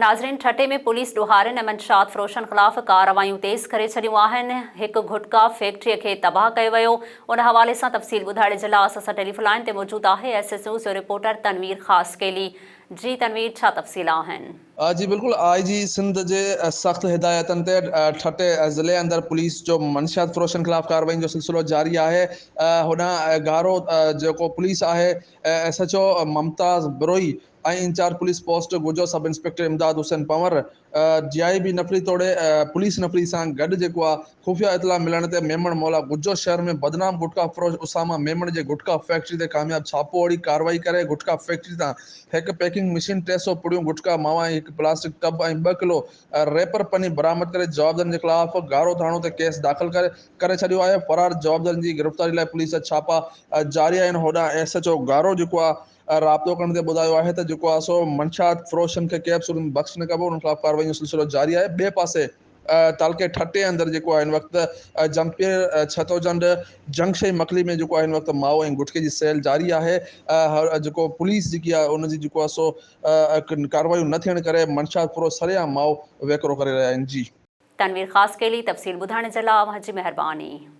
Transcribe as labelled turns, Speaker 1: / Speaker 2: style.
Speaker 1: ناظرين ٺٽي ۾ پوليس ڏوهارين ۽ منشيات فروشن خلاف ڪارروايون تيز ڪري ڇڏيون آهن، هڪ گهٽڪا فيڪٽري کي تباهه ڪيو ويو، ان حوالي سان تفصيل ٻڌائڻ جي لاء اسان سان ٽيليفون لائين تي موجود آهي ايس ايس نيوز جو رپورٽر تنوير خاصخيلي، جي تنوير ڇا تفصيل آهن؟
Speaker 2: جي بلڪل آء جي سنڌ جي سخت هدايتن تي ٺٽي ضلعي اندر پوليس جو منشيات فروشن خلاف ڪارروائين جو سلسلو جاري آهي، هوڏانهن گهارو جيڪو پوليس آهي S H O Mumtaz Brohi ۽ incharge police post Gujjo sub inspector Imdad Hussain Panhwar G I B نفري توڙي پوليس نفري سان گڏ جيڪو آ خفيه اطلاع ملڻ تي ميمڻ مولا گجو شهر ۾ بدنام گٽڪا فروش اسامه ميمڻ جي گٽڪا فيڪٽري تي ڪامياب ڇاپو هڻي ڪارروائي ڪري گٽڪا فيڪٽري تان هڪ پيڪنگ مشين 300 پڙيون گٽڪا ماوا ۽ هڪ پلاسٽڪ ٽب ۽ ٻه ڪلو ريپر پني برآمد ڪري جوابدارن جي خلاف گارو ٿاڻو تي ڪيس داخل ڪري ڪري ڇڏيو آهي فرار جوابدارن جي گرفتاري لاء پوليس جا ڇاپا جاري آهن هوڏانهن ايس ايڇ او گارو جيڪو آ رابطو ڪرڻ تي ٻڌايو آهي ته جيڪو آهي سو منشيات فروشن کي ڪنهن به صورت ۾ بخش نه ڪبو انهن خلاف ڪارروائي جو سلسلو جاري آهي ٻئي پاسي تعلقي ٺٽي اندر جيڪو آهي هن وقت جمپير ڇتوجنڊ جنگشهي مڪلي ۾ جيڪو آهي هن وقت مائو ۽ گٽڪي جي سيل جاري آهي جيڪو پوليس جيڪي آهي ان جي جيڪو آهي سو ڪارروائيون نه ٿيڻ ڪري منشيات فروش سرعام مائو ويڪرو ڪري رهيا آهن جي.
Speaker 1: تنوير خاصخيلي تفصيل ٻڌائڻ جي لاء اوهان جي مهرباني.